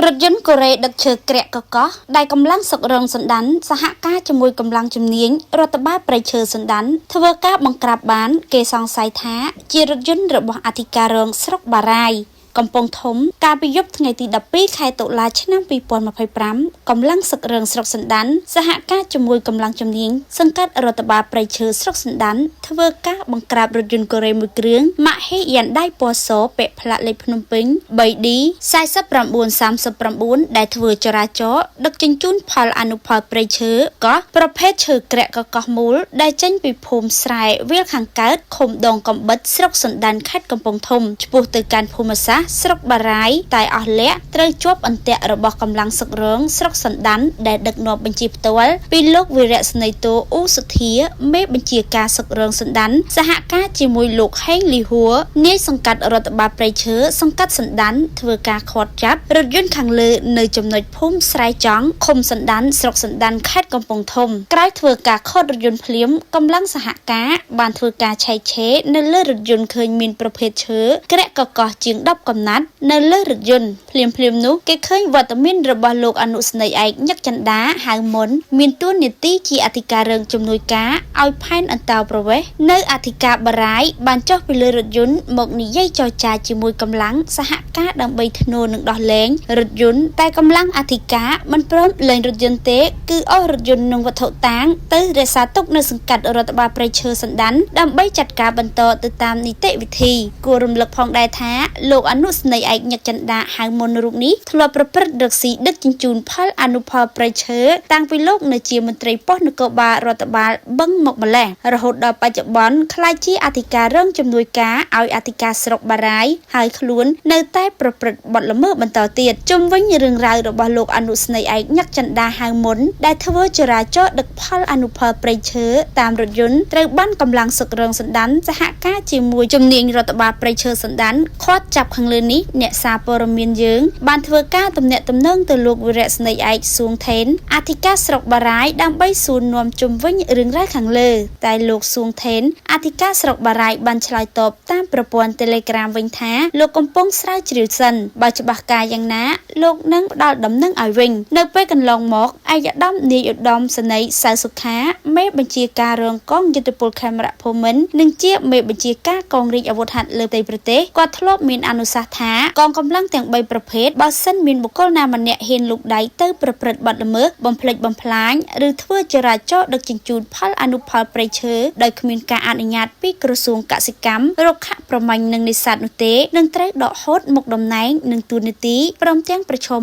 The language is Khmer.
រថយន្តកូរ៉េដឹកឈើក្រាក់កកោះដែលកម្លាំងសឹករងសណ្ដានសហការជាមួយកម្លាំងជំនាញរដ្ឋបាលព្រៃឈើសណ្ដានធ្វើការបង្ក្រាបបាន គេសង្ស័យថាជារថយន្តរបស់អធិការរងស្រុកបារាយកំពង់ធំកាលពីយប់ថ្ងៃទី12ខែតុលាឆ្នាំ2025កម្លាំងសឹករងស្រុកសណ្ដានសហការជាមួយកម្លាំងជំនាញសង្កាត់រដ្ឋបាលព្រៃឈើស្រុកសណ្ដានធ្វើការបង្ក្រាបរថយន្តកូរ៉េមួយគ្រឿងម៉ាកហេយ៉ាន់ដៃពណ៌សពាក់ផ្លាកលេខភ្នំពេញ 3D 4939ដែលធ្វើចរាចរណ៍ដឹកជញ្ជូនផលអនុផលព្រៃឈើកោះប្រភេទឈើក្រាក់កកោះមូលដែលចេញពីភូមិស្រែវាលខាងកើតឃុំដងកំបិតស្រុកសណ្ដានខេត្តកំពង់ធំឆ្ពោះទៅកាន់ភូមិសាស្ត្រស្រុកបារាយតែអស់លក្ខត្រូវជាប់អន្ទាក់របស់កម្លាំងសឹករងស្រុកសណ្ដានដែលដឹកនាំបញ្ជាផ្ទាល់ពីលោកវីរៈស្នេហ៍តូអ៊ូសុធាមេបញ្ជាការសឹករងសណ្ដានសហការជាមួយលោកហេងលីហួរនាយសង្កាត់រដ្ឋបាលព្រៃឈើសង្កាត់សណ្ដានធ្វើការឃាត់ចាប់រថយន្តខាងលើនៅចំណុចភូមិស្រែចង់ឃុំសណ្ដានស្រុកសណ្ដានខេត្តកំពង់ធំក្រោយធ្វើការឃាត់រថយន្តភ្លាមកម្លាំងសហការបានធ្វើការឆែកឆេរនៅលើរថយន្តឃើញមានប្រភេទឈើក្រាក់កកោះជាង10កំណាត់នៅលើរថយន្តភ្លាមភ្លាមនោះគេឃើញវត្តមានរបស់លោកអនុស្នេហ៍ឯកញឹកចិន្តាហៅមុនមានតួនាទីជាអធិការរងជំនួយការឲ្យផែនអន្តោប្រវេសន៍នៅអធិការបារាយបានចុះពីលើរថយន្តមកនិយាយចរចាជាមួយកម្លាំងសហការដើម្បីធ្នូនឹងដោះលែងរថយន្តតែកម្លាំងអធិការមិនព្រមលែងរថយន្តទេគឺអស់រថយន្តនិងវត្ថុតាងទៅរក្សាទុកនៅសង្កាត់រដ្ឋបាលព្រៃឈើសណ្ដានដើម្បីចាត់ការបន្តទៅតាមនីតិវិធីគួររំលឹកផងដែរថាលោកអនុស្នេហ៍ឯកញឹកចិន្តាហៅមុនរូបនេះធ្លាប់ប្រព្រឹត្តរកស៊ីដឹកជញ្ជូនផលអនុផលព្រៃឈើតាំងពីលោកនៅជាមន្ត្រីប៉ុស្តិ៍នគរបាលរដ្ឋបាលបឹងមកម្លេះរហូតដល់បច្ចុប្បន្នក្លាយជាអធិការរងជំនួយការឲ្យអធិការស្រុកបារាយហើយខ្លួននៅតែប្រព្រឹត្តបទល្មើសបន្តទៀតជុំវិញរឿងរ៉ាវរបស់លោកអនុស្នេហ៍ឯកញឹកចិន្តាហៅមុនដែលធ្វើចរាចរណ៍ដឹកផលអនុផលព្រៃឈើតាមរថយន្តត្រូវបានកម្លាំងសឹករងសណ្ដានសហការជាមួយជំនាញរដ្ឋបាលព្រៃឈើសណ្ដានឃាត់ចាប់ខាងលើនេះអ្នកសារព័ត៌មានយើងបានធ្វើការទំនាក់ទំនងទៅលោកវីរៈស្នេហ៍ឯកសួងថេនអធិការស្រុកបារាយដើម្បីសួរនាំជុំវិញរឿងរ៉ាវខាងលើតែលោកសួងថេនអធិការស្រុកបារាយបានឆ្លើយតបតាមប្រព័ន្ធ Telegram វិញថាលោកកំពុងស្រាវជ្រាវសិនបើច្បាស់ការយ៉ាងណាលោកនឹងផ្ដល់ដំណឹងឲ្យវិញនៅពេលកន្លងមកឯកឧត្តមនាយឧត្តមសេនីយ៍សៅសុខាមេបញ្ជាការរងកងយុទ្ធពលខេមរៈភូមិន្ទនិងជាមេបញ្ជាការកងរាជអាវុធហត្ថលើផ្ទៃប្រទេសគាត់ធ្លាប់មានអនុសាសន៍ថាកងកម្លាំងទាំង3ប្រភេទបើសិនមានបុគ្គលណាម្នាក់ហ៊ានលូកដៃទៅប្រព្រឹត្តបទល្មើសបំផ្លិចបំផ្លាញឬធ្វើចរាចរណ៍ដឹកជញ្ជូនផលអនុផលព្រៃឈើដោយគ្មានការអនុញ្ញាតពីក្រសួងកសិកម្មរុក្ខប្រមាញ់និងនេសាទនោះទេនឹងត្រូវដកហូតមុខតំណែងនិងតួនាទីព្រមទាំងប្រឈម